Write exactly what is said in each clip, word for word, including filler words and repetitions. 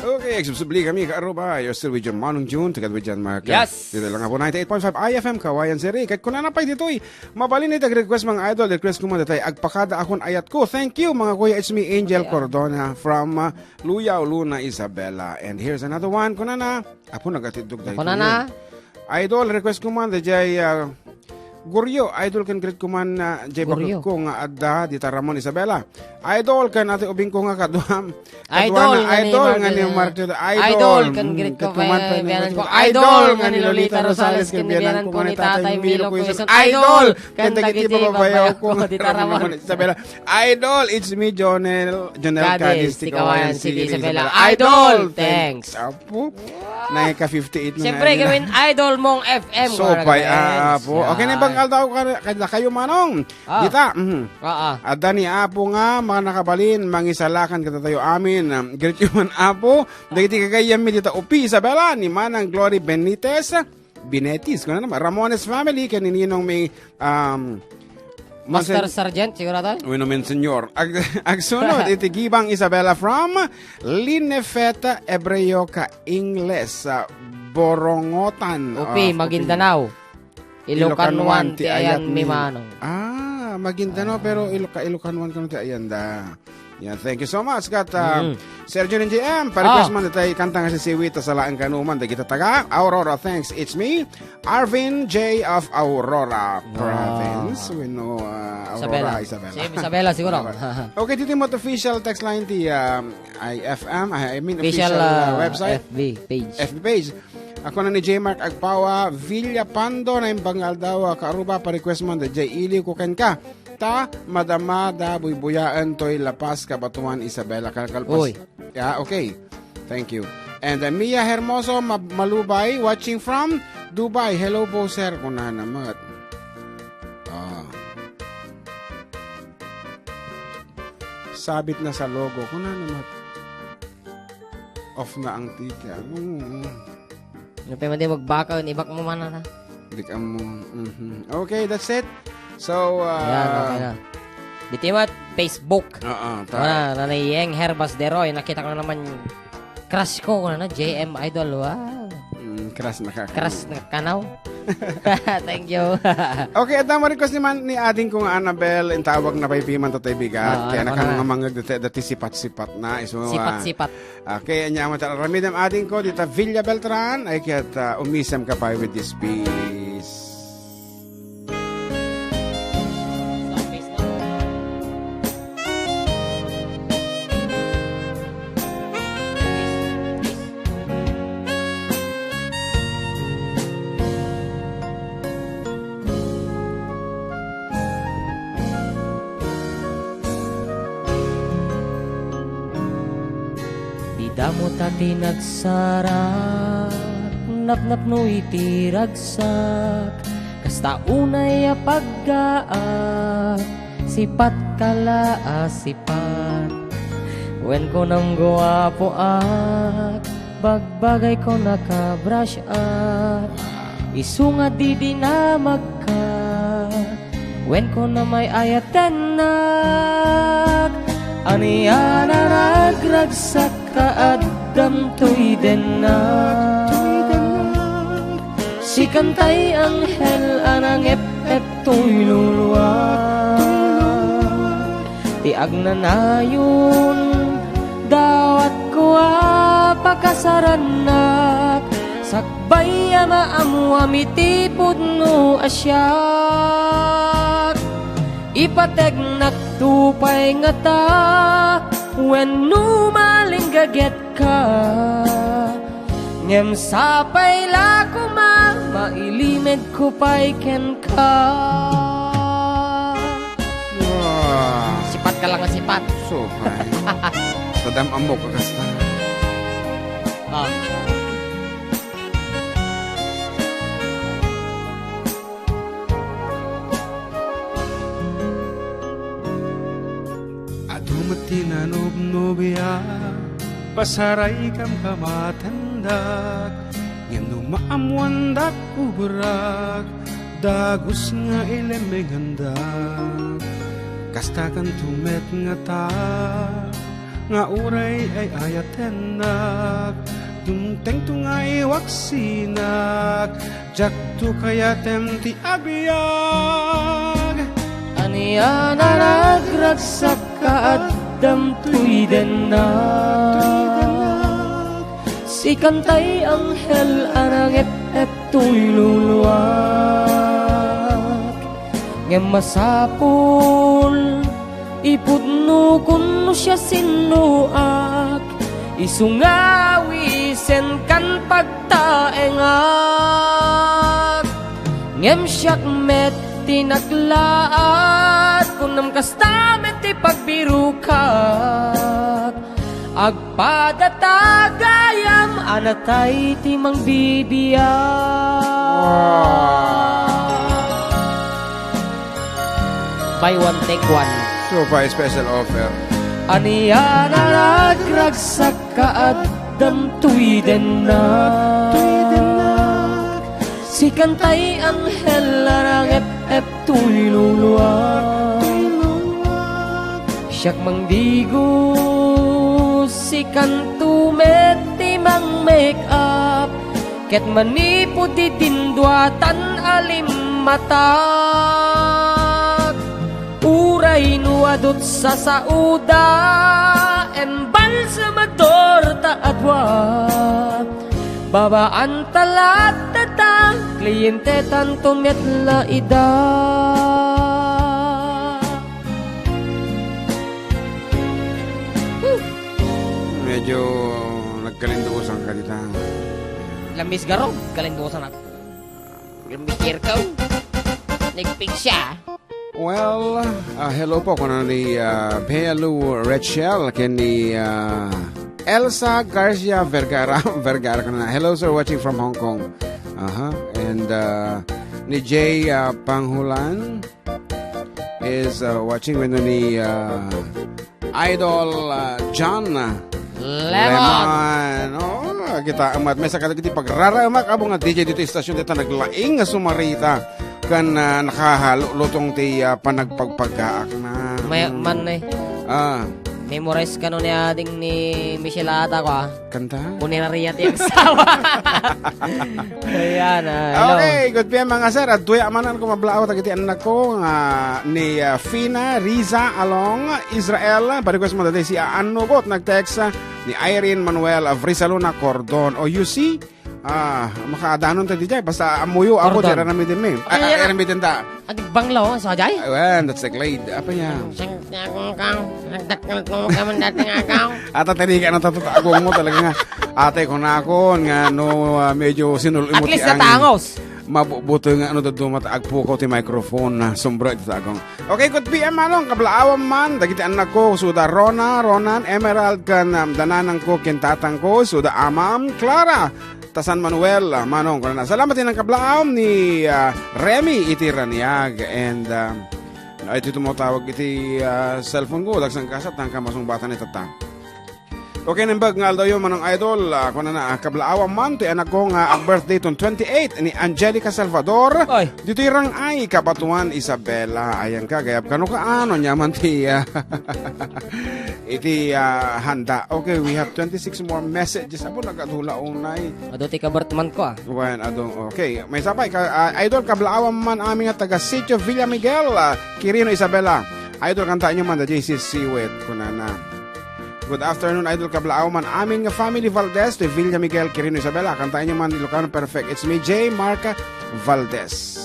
Okay, agsubsubli kami, kaaruba. You're still with your Manong June, together with John Mark. Yes. Ditoy lang nga po, ninety-eight point five I F M, Kawayan City. Ket kunana pay ditoy, mabalin iti ag-request, mga idol, request ko man ditoy, agpakada akon ayat ko. Thank you, mga kuya. It's me, Angel Cordona, from, uh, Luyaw, Luna, Isabela. And here's another one, kunana. Apo, nagatidog tayo. Kunana. Idol, request ko man, dayjay, ah, Gorio, idol ken greet ko man, ah, jay baketko nga adda dita Ramon, Isabela. Idol ken Ate Ubing ko nga kaduam. Idol nga ni Mark Teodoro. Idol ken greet ko pay biyanan ko. Idol nga ni Lolita Rosales ken biyanan ko ni Tatay Milo Quezon. Idol ken dagiti babayaw ko nga dita Ramon, Isabela. Idol, it's me, Jonel, Jonel Cadiz, ti Kawayan City, Isabela. Idol, thanks. Apo, nangika fifty-eight na. Siyempre, gawin idol mong F M. So, pay, apo. Okay na bang aldaw ka, kada kayo, Manong? Dita, mhm. Adda ni Apo nga, mga nakabalin, mangisalakan kadatayo amin. Um, greet you man, Apo. Dagiti kagayammi dita Upi, Isabela, ni Manang Glory Benitez. Binetis, kuna naman, Ramones family, ken ni Ninong may, um, Master Sergeant, siguro ito? Wenno Monsignor. Ag-, agsunod, iti Gibang Isabela from Linefeta Ebreo ka Ingles, ah, Borongotan. Upi, Maguindanao. Ilocanuan ti ayan mi, Manong. Ah, Maguindanao, pero Iloca-, Ilocanuan kano ti ayanda. Yeah, thank you so much, kat, ah, Sergio ng G M. Para request man, itay kanta nga sisiwit, ta salaeng kanuman, dagita taga Aurora. Thanks, it's me, Arvin J of Aurora Province. Wenno, ah, Aurora, Isabela. Si Isabela, siguro. Okay, dito mo official text line ti, ah, I F M, I, I mean, official, ah, website. F B page. F B page. Ako na ni J Mark Agpawa, Villa Pando, na imbang aldaw, ah, kaaruba, pa-request man, da J iliw ko ken ka. Ta madama da buybuyaen toy La Paz, Cabatuan, Isabela, kalkalpas. Uy. Yeah, okay. Thank you. And, uh, Mia Hermoso Mab-, Malubay, watching from Dubai. Hello po, sir. Kunana met. Ah. Sabit na sa logo. Kunana met. Off na ang tika. Mm. Ano pa man di magbaka, ibak mo man na. Di ka mo. Mhm. Okay, that's it. So, uh, yan, okay na. Dito yung Facebook. Oo, ta- Wala, Nanay Yeng Herbas Deroy, nakita ko na naman crush ko, ano na, J M Idol. Wow. Mm, crush na ka. Crush na kanaw. Thank you. Okay, at ang request ni man, ni ading ko nga Annabel, intawag na pay piman tatay bigat. Oo, kaya ano nakano na. Nga mangag dati, dati sipat-sipat na. Iso, ah, sipat-sipat. Okay, anya mo tara. Ramidam ading ko, dita Villa Beltran, ay kaya, ah, umisem ka pa with this piece. Dida mo ta ti nagsarak, napnapno iti ragsak, kasta unay a paggaak, sipat ka la a sipat. Wen kunam guapoak, bagbagay ko naka-brush up, isu nga didinamagka. Wen kunam ay-ayatennak, ania na nagragsakka addam toy dennak. Sikan tay anghel a nangep-ep toy luluak. Ti agnanayon, dawatko a pakasarannak, sakbay a maammoam iti pudno a siak. Ipategnakto pay ngata, wenno malinggagetka. Ngem sapay la koma, mailimedko pay kenka. Wow. Sipat ka lang nga sipat. So, ay. Sadam amok ka kasta. Ah. Adu met ti nanubnubia, pasaraykam kamatendak, ngem no maammoandak ubrak, dagus nga ilemmengandak. Kastakanto met ngata, Nga uray ay-ayatennak, dumtengto nga iwaksinak, diakto kayaten ti abiag. Ania a naragragsak ka addam toy dennak. Sikan tay anghel a nangep-ep toy luluak. Ngem masapul ipudnokon no siasinoak, isu nga awisenkan pagtaengak. Ngem siak met ti naglaat, kunam kasta met ti pagbirokak. Agpadata gayam a natay ti mangbibiag. Buy one, take one. So, pa special offer. Ania a naragragsak ka addam toy dennak. Sikan tay anghel a nangep-ep toy luluak. Siak mangdigos, sikanto met ti mang-make-up, ket manipud ti dinduatan a limmatak. Uray no adut sasaoda, embalsamador ta adua. Babaan ta latta ta, kliyentetanto met la ida. Medyo nagkalinduosan ka dita. Lamis garong, kalinduosan ako. Lamis garong. Nagpigsa. Well, ah, hello po, kuno ni, ah, Bea Lou Rachel, ken ni, ah, Elsa Garcia Vergara, Vergara kuno na. "Hello, sir, watching from Hong Kong." Aha. And, ah, ni Jay, ah, Panghulan is, ah, watching wenno ni, ah, Idol, ah, John, ah, Lemon. Lemon. Oh, kita amat may sakit iti pagraramak abo nga D J dito istasyon dita naglaing nga sumarita. Kan, ah, nakalutong ti, ah, panagpagpagaak na. May, mm, man, eh. Ah. Memorize kano ni ading ni Michelle ata ko, ah. Kanta? Punerarya ti asawa. Ayan, ah, hello. Okay, good P M, mga sir. Adtoy a manen ko mablaaw dagiti annakko nga ni, ah, Fina Riza Along Israel. Pa-request mo dati si, ah, Annugot, nag-text, ah, ni Irene Manuel of Rizalona Cordon. Oh, you see, ah, makaadanon ta di jay. Basta ammoyo ako, Cordon. Dira na mi din mi. Ah, ah, Ay, dira mi din ta. Agbanglaw, sa jay? Ay, wen, that's the glade. Apa niya? Sang, sang, sang, nagdakkel ko ka man dati nga agaw. Ata, tani ka na tatatagong mo talaga nga. Ate, kunakon nga no, ah, medyo sinul-, At least natangos. Mabubuto nga ano, daduma ta agpukaw ti microphone na sombra iti tagong. Okay, good P M, manong, kablaawan man, dagiti annakko, suda Rona, Ronan, Emerald, kan, um, dananangko, ken tatangko, suda amam, Clara, ta San Manuel, ah, manong, kunana. Salamat iti nangkablaam ni, ah, Remy iti Raniag, and, um, ay, iti tumatawag iti, ah, cellphone ko, dagsang kasat, nangkamasungbatan iti tattang. Okay, naimbag nga aldawyo, Manong Idol. Ah, kunana, ah, kablaawan man ti anakko nga ag-birthday ton twenty-eight ni Angelica Salvador. Oy. Ditoy Rangay, Cabatuan, Isabela. Ayan ka, gayab kano ka, ano, nyaman ti, ah, iti, ah, handa. Okay, we have twenty-six more messages. Abo, nagadula unay. Adu ti kabartman ko, ah. Wen, adu, okay. May sapay, ka, ah, Idol, kablaawan man amin nga taga Sitio Villa Miguel, ah, Quirino, Isabela. Idol, kantaen nyo man da J C Siwit, kunana. Good afternoon, Idol, kablaaw man amin nga family Valdez, ti Villa Miguel, Quirino, Isabela. Kantaen nyo man Ilocano Perfect. It's me, J Marca Valdez.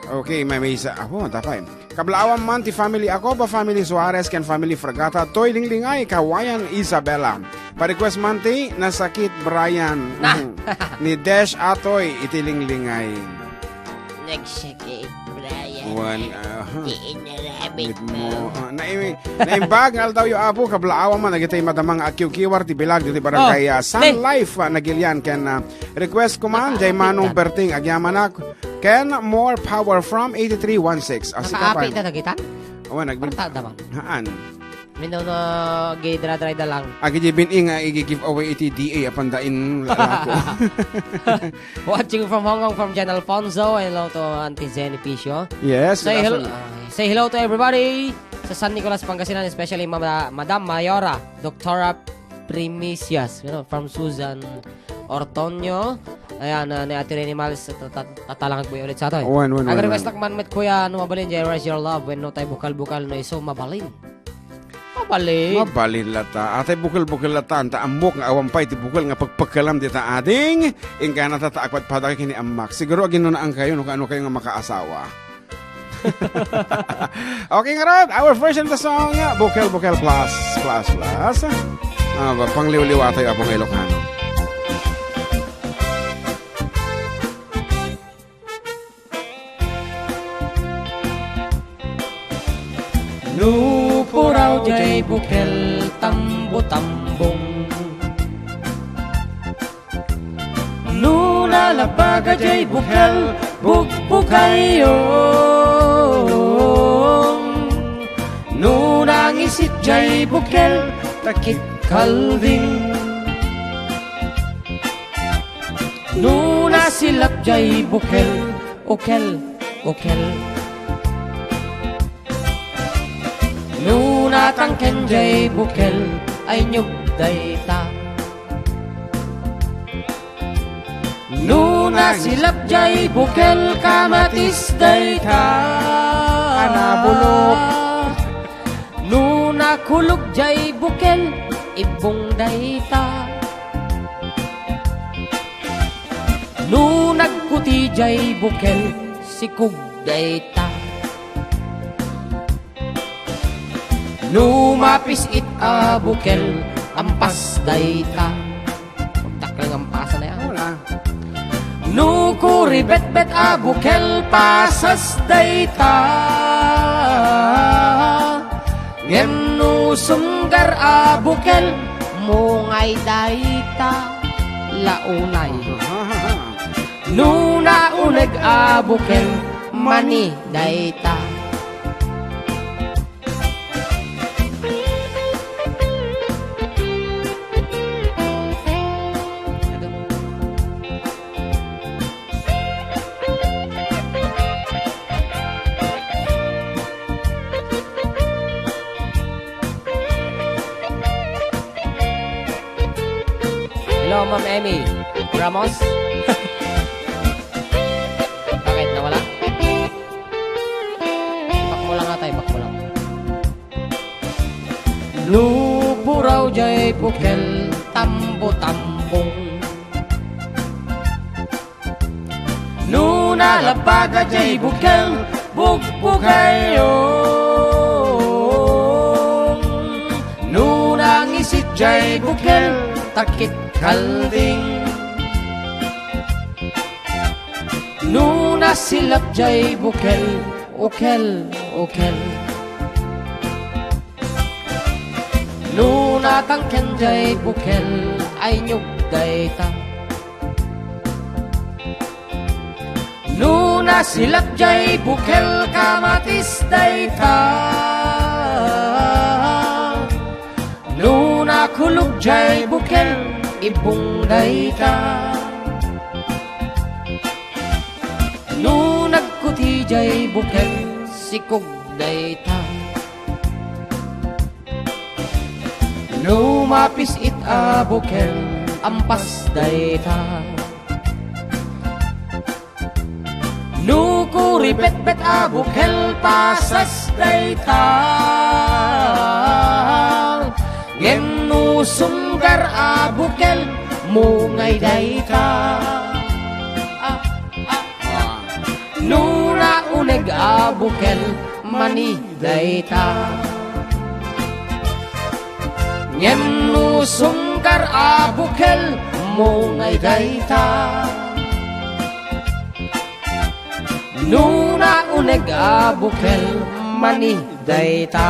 Okay, may, may isa. Ako, tapay. Kablaawan man ti family Acoba, family Suarez, ken family Fragata, toy Linglingay, Kawayan, Isabela. Pa-request man ti Nasakit Brian. Na. Mhm. Ni Desh Atoy, iti Linglingay. Nagsakit, Brian. Wan, ah, Ti inaramid mo. Ah, naimi-, naimbag nga aldawyo, Apo, kablaawan man, dagiti madama nga agkiwkiwar ti bilag, diti barangay, Oh, ah, Sun Life, ah, Nagilian, ken, ah, request ko man, jay Manong Berting, agyamanak, ken more power from eighty-three one six. Ah, si Nakaapi Kapay. Ta dagitan? Awan, nagbil-, Parta da ba? Haan. Mino no, gidra-dry da lang. Agi di bin-i nga igi-give away iti D A apan dain lalako. Watching from Hong Kong, from Jan Alfonso. Hello to Auntie Jenny Picio. Yes, Say good hello, afternoon. Uh, say hello to everybody. San Nicolas, Pangasinan, especially Mama-, Madam Mayora, Doktora Primicias, you know, from Susan Ortonio. Ayan, ah, ni Ate Rene Miles, ta-, ta-, tatalangag mo ulit sa ato, eh. Wen, wen, wen, wen. Ag-request man met, kuya, no mabalin, Jay, Raise Your Love, wenno tay bukal-bukal, no isu, mabalin. Mabalin. Mabalin latta. Atay bukal-bukal latta, anta ammok nga awan pay ti bukal nga pagpagkalam dita ading. Inggana ta, ta agpadpadakay ken ni ammak. Siguro aginnunaankayo no kaano kayo nga makaasawa. Okay, ngarud, our version of the song, Bukel Bukel Plus, Plus, Plus. Ah, pangliwliwa tayo, Apo nga Ilocano. No puraw jay bukel tambo-tambong. No nalabaga jay bukel bugbugayong. No nangisit jay bukel takit kalding. No nasilap jay bukel, ukel, ukel. No natangken jay bukel, ay nyug dayta. No nasilap jay bukel, kamatis dayta. Anabulok. No nakulog jay bukel, ibbong dayta. No nagkuti jay bukel, sikog dayta. No mapis-it a bukel, ampas dayta. Dakkel nga ampasan na yan. Wala. No kuribetbet a bukel, pasas dayta. Ngem no sunggar a bukel, mungay dayta. Launay. No nauneg a bukel, mani dayta. Hello, Ma'am Emmy Ramos. Bakit, nawala? Ibak mo lang ata, ibak mo lang. No puraw jay bukel tambo-tambong. No nalabaga jay bukel bugbugayong. No nangisit jay bukel takit kalding. No nasilap jay bukel, ukel, ukel. No natangken jay bukel, ay nyug dayta. No nasilap jay bukel, kamatis dayta. No nakulog jay bukel, ibbong dayta. No nagkuti jay bukel, sikog dayta. No mapis-it a bukel, ampas dayta. No kuribetbet a bukel, pasas dayta. Ngem no sunggar a bukel, mungay dayta. Ah, ah, ah. No nauneg a bukel, mani dayta. Ngem no sunggar a bukel, mungay dayta. No nauneg a bukel, mani dayta.